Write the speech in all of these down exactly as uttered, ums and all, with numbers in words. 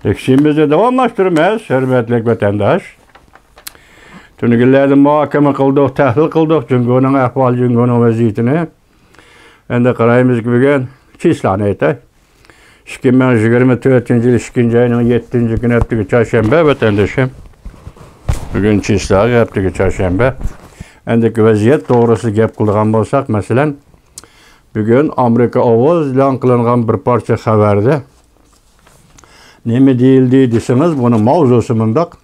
ئىشىمىزنى داۋاملاشتۇرىمىز، ھۆرمەتلىك ۋەتەنداش. تۈنۈگۈنلەردە مۇھاكىمە قىلدۇق، تەھلىل قىلدۇق جۇڭگونىڭ ئەھۋالى، جۇڭگونىڭ ۋەزىيىتىنى. ئەمدى قارايمىزكى، بۈگۈن چىسلانى ئېيتاي. ئىككى مىڭ يىگىرمە تۆتىنچى يىل ئىككىنچى ئاينىڭ يەتتىنچى كۈنى، ھەپتىگە چارشەنبە، ۋەتەندىشىم. بۈگۈن چىسلا، ھەپتىگە چارشەنبە. ئەمدىكى ۋەزىيەت توغرىسىدا گەپ قىلىدىغان بولساق، مەسىلەن، بۈگۈن ئامېرىكا ئاۋاز ئېلان قىلىنغان بىر پارچە خەۋەردە نېمە دېيىلدى دېسىڭىز، بۇنىڭ ماۋزۇسى مۇنداق.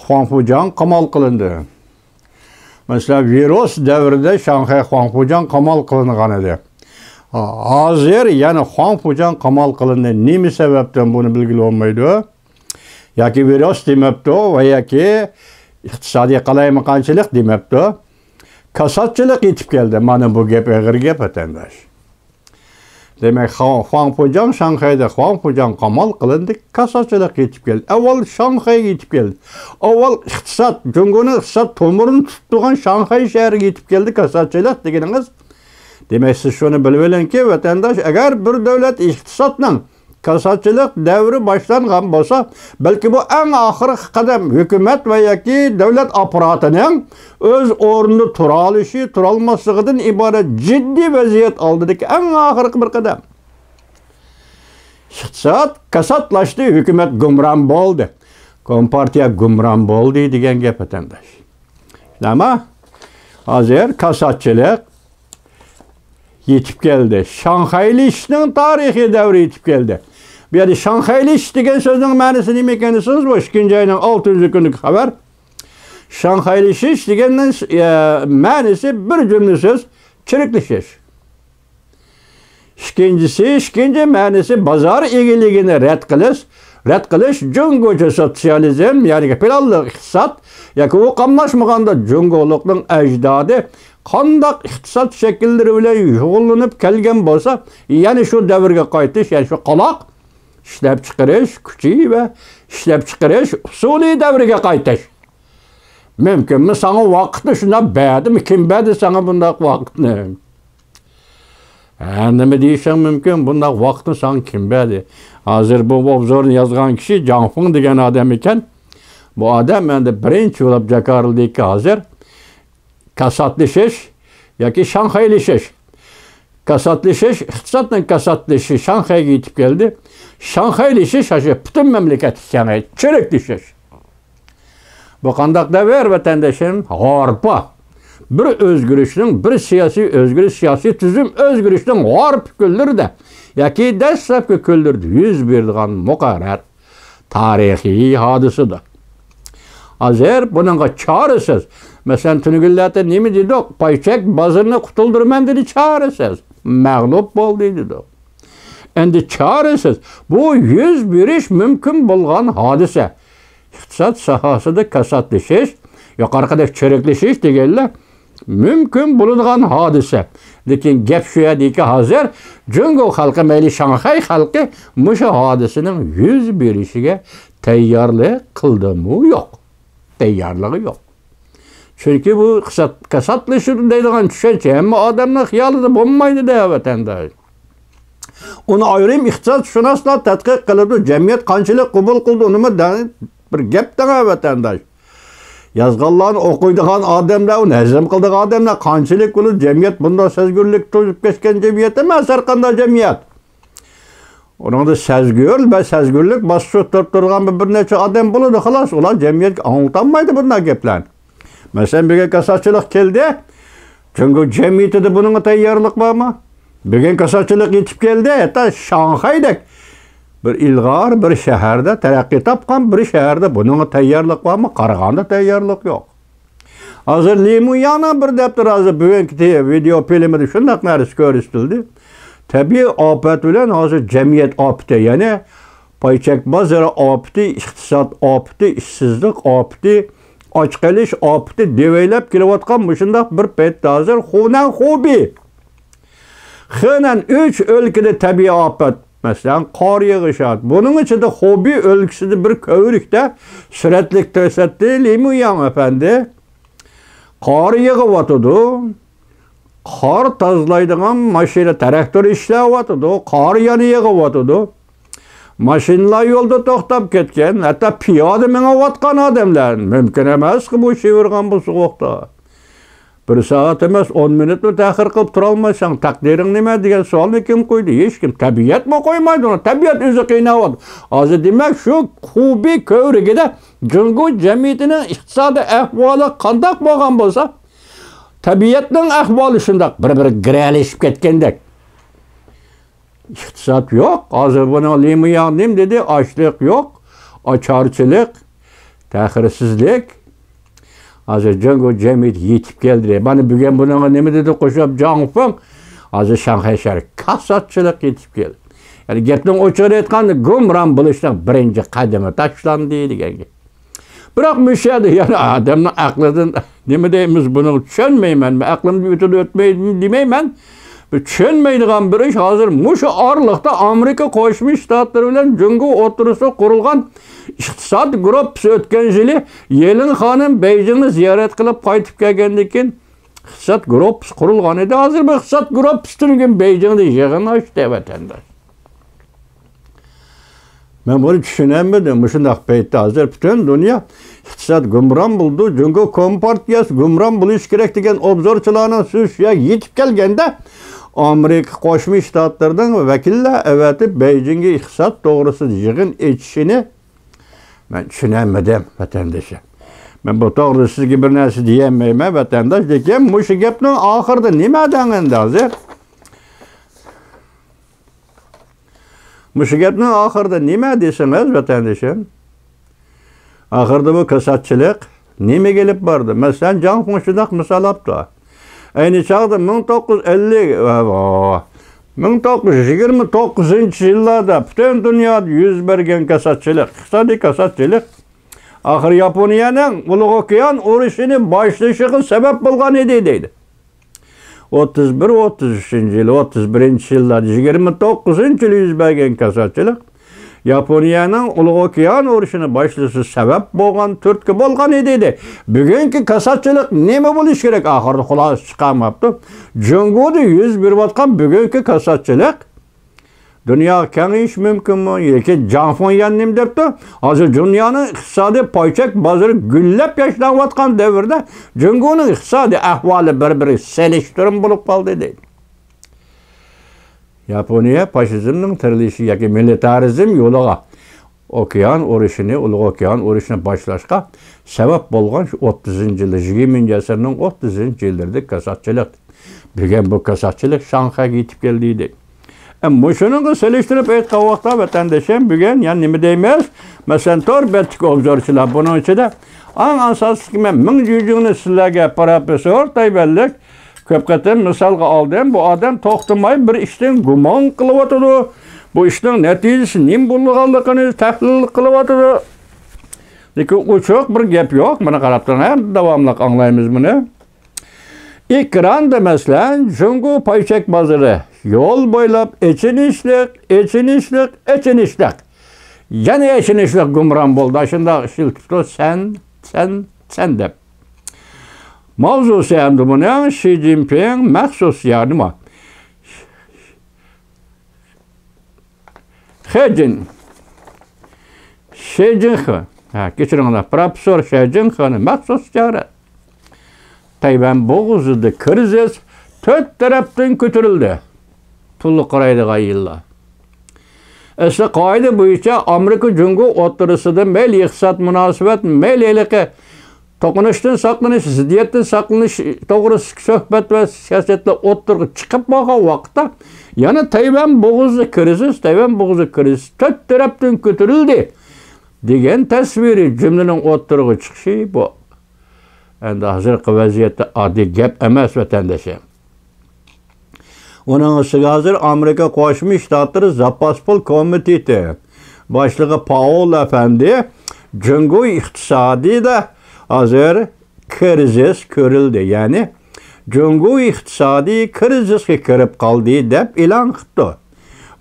خۇاڭفۇجياڭ قامال قىلىندى. مەسىلەن، ۋىرۇس دەۋرىدە شاڭخەي خۇاڭفۇجياڭ قامال قىلىنغان ئىدى. ھازىر يەنە خۇاڭفۇجياڭ قامال قىلىندى. نېمە سەۋەبتىن، بۇنى بىلگىلى بولمايدۇ. ياكى ۋىرۇس دېمەپتۇ ۋە ياكى ئىقتىسادىي قالايمىقانچىلىق دېمەپتۇ. كاساتچىلىق يېتىپ كەلدى. مانا بۇ گەپ ئېغىر گەپ، ۋەتەنداش. دېمەك، خۇاڭ-، خۇاڭفۇجياڭ شاڭخەيدە، خۇاڭفۇجياڭ قامال قىلىندى، كاساتچىلىق يېتىپ كەلدى. ئاۋۋال شاڭخەيگە يېتىپ كەلدى. ئاۋۋال ئىقتىساد، جۇڭگونىڭ ئىقتىساد تومۇرىنى تۇتۇپ تۇرغان شاڭخەي شەھىرىگە يېتىپ كەلدى كاساتچىلىق دېگىنىڭىز. دېمەك، سىز شۇنى بىلىۋېلىڭكى، ۋەتەنداش، ئەگەر بىر دۆلەت ئىقتىسادنىڭ كاساتچىلىق دەۋرى باشلانغان بولسا، بەلكى بۇ ئەڭ ئاخىرقى قەدەم، ھۆكۈمەت ۋە ياكى دۆلەت ئاپپاراتىنىڭ ئۆز ئورنىدا تۇرالىشى، تۇرالماسلىقىدىن ئىبارەت جىددىي ۋەزىيەت ئالدىدىكى ئەڭ ئاخىرقى بىر قەدەم. ئىقتىساد كاساتلاشتى، ھۆكۈمەت گۇمران بولدى، كومپارتىيە گۇمران بولدى دېگەن گەپ، ۋەتەنداش. ئەمما ھازىر كاساتچىلىق يېتىپ كەلدى. شاڭخەيلىشىشنىڭ تارىخىي دەۋرى يېتىپ كەلدى. بۇ يەردە شاڭخەيلىشىش دېگەن سۆزنىڭ مەنىسى نېمە ئىكەن دېسىڭىز، بۇ ئىككىنچى ئاينىڭ ئالتىنچى كۈنىدىكى خەۋەر. شاڭخەيلىشىش دېگەننىڭ، ئە، مەنىسى بىر جۈملە سۆز، چىرىكلىشىش. ئىككىنچىسى، ئىككىنچى مەنىسى بازار ئىگىلىكىنى رەت قىلىش، رەت قىلىش جۇڭگوچە سوتسىيالىزم، يەنى پىلانلىق ئىقتىساد ياكى ئۇ قاملاشمىغاندا جۇڭگولۇقنىڭ ئەجدادى قانداق ئىقتىساد شەكىللىرى بىلەن شۇغۇللىنىپ كەلگەن بولسا، يەنە شۇ دەۋرگە قايتىش، يەنى شۇ قالاق ئىشلەپچىقىرىش كۈچى ۋە ئىشلەپچىقىرىش ئۇسۇلى دەۋرىگە قايتىش. مۇمكىنمۇ ساڭا ۋاقىتنى شۇنداق بەردىمۇ؟ كىم بەردى ساڭا بۇنداق ۋاقىتنى؟ ھە، نېمە دېيىشىڭ مۇمكىن، بۇنداق ۋاقىتنى ساڭا كىم بەردى؟ ھازىر بۇ ئوبزورنى يازغان كىشى جاڭ فېڭ دېگەن ئادەم ئىكەن. بۇ ئادەم ئەمدى بىرىنچى بولۇپ جاكارلىدىكى ھازىر كاساتلىشىش ياكى شاڭخەيلىشىش. كاساتلىشىش، ئىقتىسادنىڭ كاساتلىشىشى شاڭخەيگە يېتىپ كەلدى. شاڭخەيلىشىش، ئاشۇ پۈتۈن مەملىكەتلىك شاڭخەي، چىرىكلىشىش. بۇ قانداق دەۋر، ۋەتەندىشىم؟ ھارپا. بىر ئۆزگىرىشنىڭ، بىر سىياسىي ئۆزگىرىش، سىياسىي تۈزۈم ئۆزگىرىشنىڭ ھارپا كۈنلىرىدە ياكى دەسلەپكى كۈنلىرىدە يۈز بېرىدىغان مۇقەررەر تارىخىي ھادىسىدۇر. ھازىر بۇنىڭغا چارىسىز. مەسىلەن، تۈنۈگۈنلەردە نېمە دېدۇق؟ پاي چەك بازىرىنى قۇتۇلدۇرىمەن دېدى، چارىسىز. مەغلۇپ بولدى دېدۇق. ئەمدى چارىسىز. بۇ يۈز بېرىش مۇمكىن بولغان ھادىسە. ئىقتىساد ساھەسىدە كاساتلىشىش، يۇقىرىقىدەك چىرىكلىشىش دېگەنلەر مۇمكىن بولىدىغان ھادىسە. لېكىن گەپ شۇ يەردىكى، ھازىر جۇڭگو خەلقى، مەيلى شاڭخەي خەلقى مۇشۇ ھادىسىنىڭ يۈز بېرىشىگە تەييارلىق قىلدىمۇ يوق. تەييارلىقى يوق. چۈنكى بۇ ئىقتىساد كاساتلىشىدۇ دەيدىغان چۈشەنچە ھەممە ئادەمنىڭ خىيالىدا بولمايدۇ-دە، ۋەتەنداش. ئۇنى ئايرىم ئىقتىسادشۇناسلار تەتقىق قىلىدۇ، جەمئىيەت قانچىلىك قوبۇل قىلىدۇ، ئۇنىمۇ دە-، بىر گەپ دەڭە، ۋەتەنداش. يازغانلارنى ئوقۇيدىغان ئادەملەر، ئۇنى ھەزىم قىلىدىغان ئادەملەر قانچىلىك بولىدۇ؟ جەمئىيەت بۇنداق سەزگۈرلۈك توزۇپ كەتكەن جەمئىيەت ئەمەس ھەر قانداق جەمئىيەت. ئۇنىڭدا سەزگۈر ۋە سەزگۈرلۈك باسقۇچتا تۇرۇپ تۇرغان بىر، بىر نەچچە ئادەم بولىدۇ، خالاس. ئۇلار جەمئىيەتكە ئاڭلىتالمايدۇ بۇنداق گەپلەرنى. مەسىلەن، بۈگۈن كاساتچىلىق كەلدى. جۇڭگو جەمئىيىتىدە بۇنىڭغا تەييارلىق بارمۇ؟ بۈگۈن كاساتچىلىق يېتىپ كەلدى. ھەتتا شاڭخەيدەك بىر ئىلغار بىر شەھەردە، تەرەققىي تاپقان بىر شەھەردە بۇنىڭغا تەييارلىق بارمۇ؟ قارىغاندا تەييارلىق يوق. ھازىر لى مۇياڭنىڭ بىر دەپتىرى، ھازىر بۈگۈنكى تې-، ۋىدېئو فىلىمىدا شۇنداق نەرسە كۆرسىتىلدى. تەبىئىي ئاپەت بىلەن ھازىر جەمئىيەت ئاپىتى، يەنى پاي چەك بازىرى ئاپىتى، ئىقتىساد ئاپىتى، ئىشسىزلىق ئاپىتى، ئاچ قېلىش ئاپىتى دېۋەيلەپ كېلىۋاتقان مۇشۇنداق بىر پەيتتە ھازىر خۇنەن خۇبېي خېنەن ئۈچ ئۆلكىدە تەبىئىي ئاپەت، مەسىلەن، قار يېغىش. بۇنىڭ ئىچىدە خۇبېي ئۆلكىسىدە بىر كۆۋرۈكتە سۈرەتلىك كۆرسەتتى لى مۇياڭ ئەپەندى. قار يېغىۋاتىدۇ. قار تازىلايدىغان ماشىنا، تراكتور ئىشلەۋاتىدۇ. قار يەنە يېغىۋاتىدۇ. ماشىنىلار يولدا توختاپ كەتكەن، ھەتتا پىيادە مېڭىۋاتقان ئادەملەر. مۇمكىن ئەمەسقۇ بۇ شىۋىرغان بۇ سوغۇقتا. بىر سائەت ئەمەس، ئون مىنۇتمۇ تەخىر قىلىپ تۇرالمايسەن. تەقدىرىڭ نېمە دېگەن سوئالنى كىم قويدى؟ ھېچكىم. تەبىئەتمۇ قويمايدۇ. تەبىئەت ئۆزى قىيناۋاتىدۇ. ھازىر دېمەك، شۇ خۇبېي كۆۋرۈكىدە جۇڭگو جەمئىيىتىنىڭ ئىقتىسادىي ئەھۋالى قانداق بولغان بولسا، تەبىئەتنىڭ ئەھۋالى شۇنداق بىر-بىرىگە گىرەلىشىپ كەتكەندەك. ئىقتىساد يوق. ھازىر بۇنىڭ لىمۇياڭ نېمە دېدى؟ ئاچلىق يوق، ئاچارچىلىق، تەخىرسىزلىك. ھازىر جۇڭگو جەمئىيىتى يېتىپ كەلدى. مانا بۈگۈن بۇنىڭغا نېمە دېدى قوشۇپ جاڭ فېڭ؟ ھازىر شاڭخەي شەھىرى كاساتچىلىق يېتىپ كەلدى. يەنى گەپنىڭ ئوچۇقىنى ئېيتقاندا، گۇمران بولۇشنىڭ بىرىنچى قەدىمى تاشلاندى دېگەن گەپ. بىراق مۇشۇ يەردە يەنە ئادەمنىڭ ئەقلىدىن نېمە دەيمىز، بۇنىڭ چۈشەنمەيمەن. مەن ئەقلىمدىن ئۆتىدۇ ئۆتمەيدۇ دېمەيمەن. بىر چۈشەنمەيدىغان بىر ئىش، ھازىر مۇشۇ ئارىلىقتا ئامېرىكا قوشما شتاتلىرى بىلەن جۇڭگو ئوتتۇرىسىدا قۇرۇلغان ئىقتىساد گۇرۇپپىسى ئۆتكەن يىلى يېلىن خانىم بېيجىڭنى زىيارەت قىلىپ قايتىپ كەلگەندىن كېيىن ئىقتىساد گۇرۇپپىسى قۇرۇلغان ئىدى. ھازىر بۇ ئىقتىساد گۇرۇپپىسى تۈنۈگۈن بېيجىڭدا يىغىن ئاچتى، ۋەتەنداش. مەن بۇنى چۈشىنەلمىدىم. مۇشۇنداق پەيتتە ھازىر پۈتۈن دۇنيا ئىقتىساد گۇمران بولىدۇ، جۇڭگو كومپارتىيەسى گۇمران بولۇشى كېرەك دېگەن ئوبزورچىلارنىڭ سۆزى شۇ يەرگە يېتىپ كەلگەندە، ئامېرىكا قوشما شتاتلىرىنىڭ ۋەكىللەر ئەۋەتىپ بېيجىڭگە ئىقتىساد توغرىسىدا يىغىن ئېچىشىنى مەن چۈشىنەلمىدىم، ۋەتەندىشىم. مەن بۇ توغرىدا سىزگە بىر نەرسە دېيەلمەيمەن، ۋەتەنداش، لېكىن مۇشۇ گەپنىڭ ئاخىرىدا نېمە دەڭ ئەمدى ھازىر؟ مۇشۇ گەپنىڭ ئاخىرىدا نېمە دېسىڭىز، ۋەتەندىشىم؟ ئاخىرىدا بۇ كاساتچىلىق نېمىگە ئېلىپ باردى؟ مەسىلەن، جاڭ فېڭ شۇنداق مىسال ئاپتۇ. ئەينى چاغدا مىڭ توققۇز يۈز ئەللىك، مىڭ توققۇز يۈز يىگىرمە توققۇزىنچى يىللاردا پۈتۈن دۇنيادا يۈز بەرگەن كاساتچىلىق، ئىقتىسادىي كاساتچىلىق ئاخىر ياپونىيەنىڭ ئۇلۇغ ئوكيان ئۇرۇشىنى باشلىشىغا سەۋەب بولغان ئىدى، دەيدۇ. ئوتتۇز بىر، ئوتتۇز ئۈچىنچى يىلى، ئوتتۇز بىرىنچى يىللاردا، يىگىرمە توققۇزىنچى يىلى يۈز بەرگەن كاساتچىلىق ياپونىيەنىڭ ئۇلۇغ ئوكيان ئۇرۇشىنى باشلىشى سەۋەب بولغان، تۈرتكە بولغان ئىدى، دەيدۇ. بۈگۈنكى كاساتچىلىق نېمە بولۇشى كېرەك؟ ئاخىرىدا خۇلاسە چىقارماپتۇ. جۇڭگودا يۈز بېرىۋاتقان بۈگۈنكى كاساتچىلىق دۇنياغا كېڭىيىشى مۇمكىنمۇ؟ ياكى جاڭ فېڭيۈەن نېمە دەپتۇ؟ ھازىر دۇنيانىڭ ئىقتىسادىي پايچەك بازىرى گۈللەپ ياشناۋاتقان دەۋردە جۇڭگونىڭ ئىقتىسادىي ئەھۋالى بىر-بىرى سېلىشتۇرما بولۇپ قالدى، دەيدۇ. ياپونىيە فاشىزمنىڭ تىرىلىشى ياكى مىلىتارىزم يولىغا، ئوكيان ئۇرۇشىنى، ئۇلۇغ ئوكيان ئۇرۇشىنى باشلاشقا سەۋەب بولغان شۇ ئوتتۇزىنچى يىلى، يىگىرمىنچى ئەسىرنىڭ ئوتتۇزىنچى يىللىرىدىكى كاساتچىلىق. بۈگۈن بۇ كاساتچىلىق شاڭخەيگە يېتىپ كەلدى، دەيدۇ. ئە، مۇشۇنىڭغا سېلىشتۇرۇپ ئېيتقان ۋاقىتتا، ۋەتەندىشىم، بۈگۈن يەنە نېمە دەيمىز؟ مەسىلەن، تور بەتتىكى ئوبزورچىلار، بۇنىڭ ئىچىدە ئەڭ ئاساسلىقى مەن مىڭ جۈجۈڭنى سىلەرگە، پروفېسسور تەيۋەنلىك، كۆپ قېتىم مىسالغا ئالدىم. بۇ ئادەم توختىماي بىر ئىشتىن گۇمان قىلىۋاتىدۇ. بۇ ئىشنىڭ نەتىجىسى نېمە بولىدىغانلىقىنى تەھلىل قىلىۋاتىدۇ. لېكىن ئوچۇق بىر گەپ يوق. مانا قاراپ تۇرۇڭ، ھە، داۋاملىق ئاڭلايمىز بۇنى. ئېكراندا، مەسىلەن، جۇڭگو پايچەك بازىرى يول بويلاپ ئېچىنىشلىق، ئېچىنىشلىق، ئېچىنىشلىق. يەنە ئېچىنىشلىق گۇمران بولدى. ئاشۇنداق ئىشلىتىپتۇ، سەن، سەن، سەن دەپ. ماۋزۇسى ئەمدى بۇنىڭ شى جىنپىڭ مەخسۇس زىيارىتى. خېجىن، شى جىنخې، ھە، كەچۈرۈڭلار، پروفېسسور شى جىنخېنى مەخسۇس زىيارەت. تەيۋەن بوغۇزىدا كىرىزىس تۆت تەرەپتىن كۆتۈرۈلدى. پۇلنى قارايدىغان يىللار. ئەسلى قائىدە بويىچە ئامېرىكا جۇڭگو ئوتتۇرىسىدا مەيلى ئىقتىساد مۇناسىۋەت، مەيلى ھېلىقى توقۇنۇشتىن ساقلىنىش، زىددىيەتتىن ساقلىنىش توغرىسىدىكى سۆھبەت ۋە سىياسەتلەر ئوتتۇرىغا چىقىپ بولغان ۋاقىتتا، يەنە تەيۋەن بوغۇزى كىرىزىس، تەيۋەن بوغۇزى كىرىزىس تۆت تەرەپتىن كۆتۈرۈلدى دېگەن تەسۋىرىي جۈملىنىڭ ئوتتۇرىغا چىقىشى، بۇ ئەمدى ھازىرقى ۋەزىيەتتە ئاددىي گەپ ئەمەس، ۋەتەندىشىم. ئۇنىڭ ئۈستىگە ھازىر ئامېرىكا قوشما شتاتلىرى زاپاس پۇل كومىتېتى باشلىقى پاول ئەپەندى جۇڭگو ئىقتىسادىدا ھازىر كىرىزىس كۆرۈلدى، يەنى جۇڭگو ئىقتىسادىي كىرىزىسقا كىرىپ قالدى دەپ ئېلان قىپتۇ.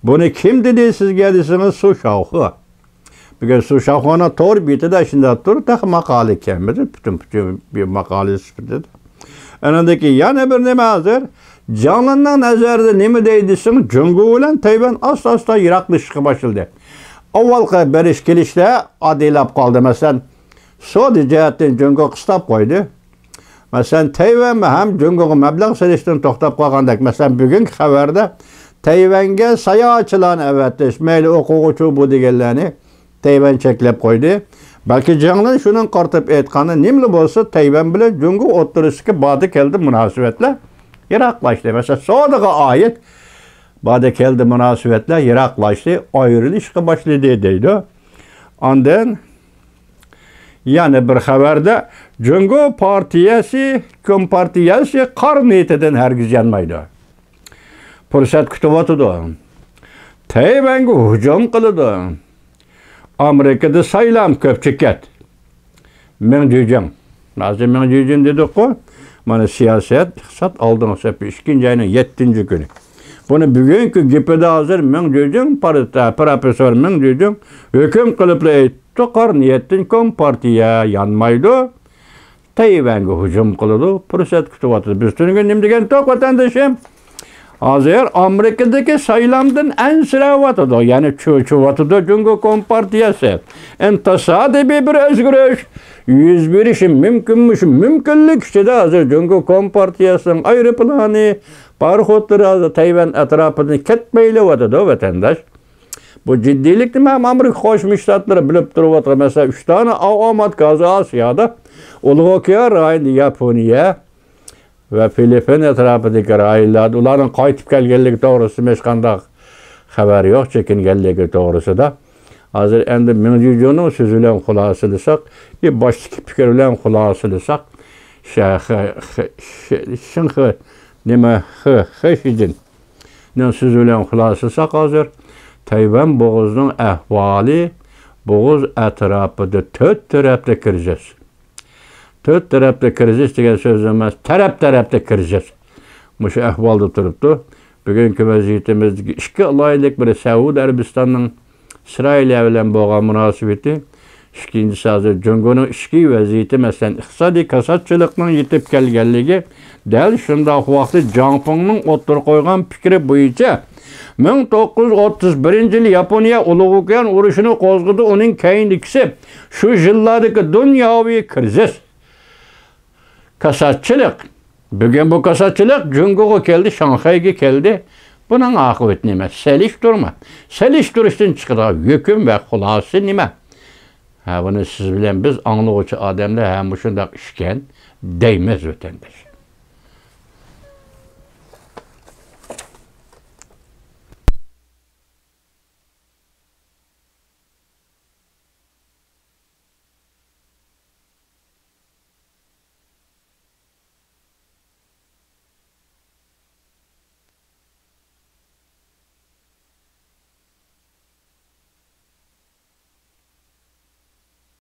بۇنى كىم دېدى سىزگە دېسىڭىز، سۇ شاۋخې. بۈگۈن سۇ شاۋخېنىڭ تور بېتىدە شۇنداق تۇر، تېخى ماقالە كەلمىدى، پۈتۈن، پۈتۈن بىر ماقالە سۈپىتىدە. ئانىڭدىن كېيىن يەنە بىر نېمە ھازىر، جاڭلىننىڭ نەزەرىدە نېمە دەيدۇ دېسىڭىز، جۇڭگو بىلەن تەيۋەن ئاستا-ئاستا يىراقلىشىشقا باشلىدى. ئاۋۋالقى بېرىش كېلىشلەر ئاددىيلاپ قالدى. مەسىلەن، سودا جەھەتتىن جۇڭگو قىستاپ قويدى. مەسىلەن، تەيۋەنمۇ ھەم جۇڭگوغا مەبلەغ سېلىشتىن توختاپ قالغاندەك. مەسىلەن، بۈگۈنكى خەۋەردە تەيۋەنگە ساياھەتچىلەرنى ئەۋەتىش، مەيلى ئوقۇغۇچى بۇ دېگەنلەرنى تەيۋەن چەكلەپ قويدى. بەلكى جياڭلىن شۇنىڭغا قارىتىپ ئېيتقاندا، نېمىلا بولسا تەيۋەن بىلەن جۇڭگو ئوتتۇرىسىدىكى باردا كەلدى مۇناسىۋەتلەر يىراقلاشتى. مەسىلەن، سودىغا ئائىت باردا كەلدى مۇناسىۋەتلەر يىراقلاشتى، ئايرىلىشقا باشلىدى دەيدۇ. ئاندىن يەنە بىر خەۋەردە، جۇڭگو پارتىيەسى، كومپارتىيەسى قارا نىيىتىدىن ھەرگىز يانمايدۇ. پۇرسەت كۈتۈۋاتىدۇ. تەيۋەنگە ھۇجۇم قىلىدۇ. ئامېرىكىدا سايلام كۆپ چېكەت. مېڭ جېجىڭ. ھازىر مېڭ جېجىڭ دېدۇققۇ. مانا سىياسەت، ئىقتىساد ئالدىنقى سەپتە ئىككىنچى ئاينىڭ يەتتىنچى كۈنى. بۇنى بۈگۈنكى گېپىدە ھازىر مېڭ جېجىڭ، پار-، پروفېسسور مېڭ جېجىڭ ھۆكۈم قىلىپلا ئېيتتى، قارا نىيەتتىن كومپارتىيە يانمايدۇ. تەيۋەنگە ھۇجۇم قىلىدۇ، پۇرسەت كۈتۈۋاتىدۇ. بىز تۈنۈگۈن نېمە دېگەنتۇق، ۋەتەندىشىم؟ ھازىر ئامېرىكىدىكى سايلامدىن ئەنسىرەۋاتىدۇ، يەنى چۆچۈۋاتىدۇ جۇڭگو كومپارتىيەسى. ئەمدى تاسادىپىي بىر ئۆزگىرىش يۈز بېرىشى مۇمكىنمۇ؟ شۇ مۇمكىنلىك ئىچىدە ھازىر جۇڭگو كومپارتىيەسىنىڭ ئايروپىلانى، پاراخوتلىرى ھازىر تەيۋەن ئەتراپىدىن كەتمەيلى يۈرۈۋاتىدۇ، ۋەتەنداش. بۇ جىددىيلىكنى ھەم ئامېرىكا قوشما شتاتلىرى بىلىپ تۇرۇۋاتىدۇ. مەسىلەن، ئۈچ دانە ئاۋۇ ئاۋات گازى ئاسىيادا، ئۇلۇغ ئوكيان رايونىدا ياپونىيە ۋە فىلىپپىن ئەتراپىدىكى رايونلاردا ئۇلارنىڭ قايتىپ كەلگەنلىكى توغرىسىدا ھېچقانداق خەۋەر يوق، چېكىنگەنلىكى توغرىسىدا. ھازىر ئەمدى مېڭ جېجىڭنىڭ سۆزى بىلەن خۇلاسىلىساق، ئى، باشتىكى پىكرى بىلەن خۇلاسىلىساق، شە-، خې-، خې-، شې-، شىنخې، نېمە، خې-، خې شىجىن نىڭ سۆزى بىلەن خۇلاسىلىساق، ھازىر تەيۋەن بوغۇزىنىڭ ئەھۋالى، بوغۇز ئەتراپىدا تۆت تەرەپتە كىرىزىس. تۆت تەرەپتە كىرىزىس دېگەن سۆز ئەمەس، تەرەپ-تەرەپتە كىرىزىس. مۇشۇ ئەھۋالدا تۇرۇپتۇ. بۈگۈنكى ۋەزىيىتىمىزدىكى ئىككى ئالاھىدىلىك، بىرى سەئۇدى ئەرەبىستاننىڭ ئىسرائىلىيە بىلەن بولغان مۇناسىۋىتى، ئىككىنچىسى، ھازىر جۇڭگونىڭ ئىچكى ۋەزىيىتى، مەسىلەن، ئىقتىسادىي كاساتچىلىقنىڭ يېتىپ كەلگەنلىكى، دەل شۇنداق ۋاقىتتا جاڭ فېڭنىڭ ئوتتۇرىغا قويغان پىكرى بويىچە، مىڭ توققۇز يۈز ئوتتۇز بىرىنچى يىلى ياپونىيە ئۇلۇغ ئوكيان ئۇرۇشىنى قوزغىدى، ئۇنىڭ كەينىدىكىسى شۇ يىللاردىكى دۇنياۋى كىرىزىس. كاساتچىلىق. بۈگۈن بۇ كاساتچىلىق جۇڭگوغا كەلدى، شاڭخەيگە كەلدى. بۇنىڭ ئاقىۋىتى نېمە؟ سېلىشتۇرما. سېلىشتۇرۇشتىن چىقىدىغان ھۆكۈم ۋە خۇلاسىسى نېمە؟ ھە، بۇنى سىز بىلەن بىز ئاڭلىغۇچى ئادەملەر، ھە، مۇشۇنداق ئىشكەن دەيمىز، ۋەتەنداش.